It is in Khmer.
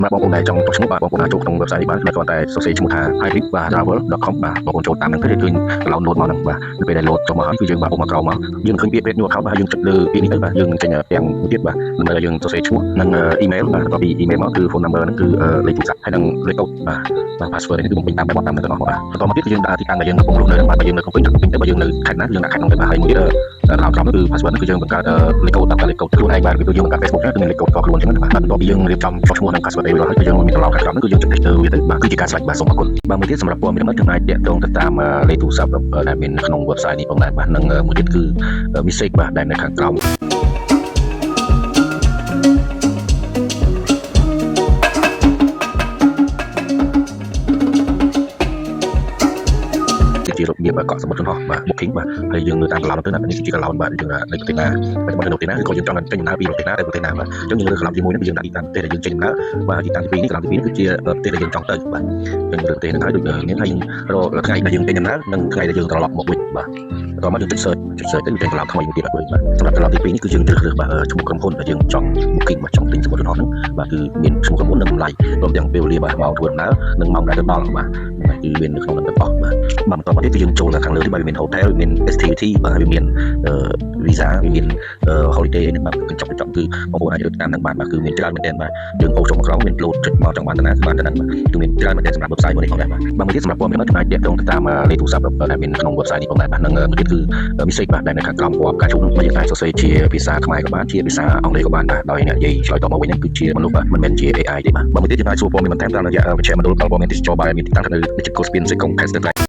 សម្រាប់បងប្អូនដែលចង់ចុះឈ្មោះបាទបងប្អូនអាចចូលក្នុង website នេះបានគ្រាន់តែសរសេរឈ្មោះថា hybrid បាទ travel.com បាទបងប្អូនចូលតាមហ្នឹងទៅឃើញ download មកហ្នឹងបាទនៅពេលដែល load ចុះមកហើយគឺយើងបាទអូសមកក្រោមមកយើងឃើញពាក្យ create new account បាទយើងចុចលើពាក្យនេះទៅបាទយើងចេញទាំងមួយទៀតបាទដើម្បីឲ្យយើងសរសេរឈ្មោះនិង email បាទបន្ទាប់ពី email មកគឺ phone number ហ្នឹងគឺលេខទូរស័ព្ទហើយនិងលេខកូដបាទបាទ password នេះគឺបំពេញតាមបែបបទតាមហ្នឹងទាំងអស់បាទបន្តមកទៀតគឺយើងដាក់ទីតាំងដែលយើងកំពុងរស់នៅបាទបើយើងនៅក្នុងពេញដាក់ពេញទៅបើយើងនៅខេត្តណាយើងដាក់ខេត្តនោះទៅបាទហើយមួយទៀតក្រោមក្រោមគឺ password ហ្នឹងគឺយើងបង្កើតលេខកូដតាមលេខកូដខ្លួនឯងបាទគឺយើងបង្កើត Facebook គឺមានលេខកូដផ្ទាល់ខ្លួនអញ្ចឹងណាបាទបន្ទាប់ពីយើងរៀបចំចុះឈ្មោះនិង password អីរួចហើយគឺយើងមានត្រឡប់ខាងក្រោមហ្នឹងគឺយើងចុចទៅវាទៅបាទគឺជាការស្រេចបាទសូមអរគុណបាទមួយទៀតសម្រាប់ព័ត៌មានចំណាយតាក់ទងទៅតាមលេខទូរស័ព្ទដែលមានក្នុង website នេះផងដែរបាទនិងមួយទៀតគឺ message បាទដែលនៅខាងក្រោម ជារបៀបកក់សំបុត្រយន្តហោះបាទ booking បាទហើយយើងនៅតាមកន្លងទៅណានេះគឺជាកន្លងបាទយើងនៅប្រទេសណាបច្ចុប្បន្ននៅប្រទេសណាឬក៏យើងចង់ចេញដំណើរពីប្រទេសណាទៅប្រទេសណាបាទអញ្ចឹងយើងរើសកន្លងទី1នេះគឺយើងដាក់ទីតាំងប្រទេសដែលយើងចេញដំណើរបាទទីតាំងទី2នេះកន្លងទី2នេះគឺជាប្រទេសដែលយើងចង់ទៅបាទយើងរើសប្រទេសហ្នឹងហើយដូចនេះហើយយើងរកថ្ងៃដែលយើងចេញដំណើរនិងថ្ងៃដែលយើងត្រឡប់មកវិញបាទបន្ទាប់មកយើងចុច search ចុច search ទៅវាចេញកន្លងថ្មីមួយទៀតបាទសម្រាប់កន្លងទី2នេះគឺយើងជ្រើសរើសបាទឈ្មោះក្រុមហ៊ុនដែលយើងចង់ booking បាទចង់ទិញសំបុត្រយន្តហោះហ្នឹងបាទគឺមានឈ្មោះក្រុមហ៊ុននិងតម្លៃព្រមទាំងពេលវេលាបាទម៉ោងធ្វើដំណើរនិងម៉ោងដែលទៅដល់បាទហ្នឹងគឺមាននៅក្នុងហ្នឹងទាំងអស់បាទបាទបន្តមកទៀតគឺយើងចូលខាងលើនេះបាទវាមាន hotel វាមាន activity បាទវាមាន visa វាមាន holiday ហ្នឹងបាទកញ្ចប់កញ្ចប់គឺបងប្អូនអាចរើសតាមហ្នឹងបានបាទគឺមានច្រើនមែនទែនបាទយើងអូសចុះមកក្រោមមាន load ចុចមកចង់បានតាណាគឺបានតាហ្នឹងបាទគឺមានច្រើនមែនទែនសម្រាប់ website មួយនេះផងដែរបាទបាទមួយទៀតសម្រាប់ព័ត៌មានចំណាយតាក់ទងទៅតាមលេខទូរស័ព្ទដែលមានក្នុង website នេះផងដែរបាទនិងមួយទៀតគឺ message បាទដែលនៅខាងក្រោមពណ៌ផ្កាឈូកនោះយើងអាចសរសេរជាភាសាខ្មែរក៏បានជាភាសាអង់គ្លេសក៏បានបាទដោយអ្នកនិយាយឆ្លើយតបមកវិញហ្នឹងគឺជាមនុស្សបាទមិនមែនជា AI ទេបាទបាទមួយទៀតយើងអាចសួរព័ត៌មានបន្ថែមតាមរយៈមជ្ឈមណ្ឌលផ្ដល់ព័ត៌មានទេសចរណ៍បាទមានទីតាំងនៅជិតគោលស្ពានសេកុងខេត្តស្ទឹងត្រែង។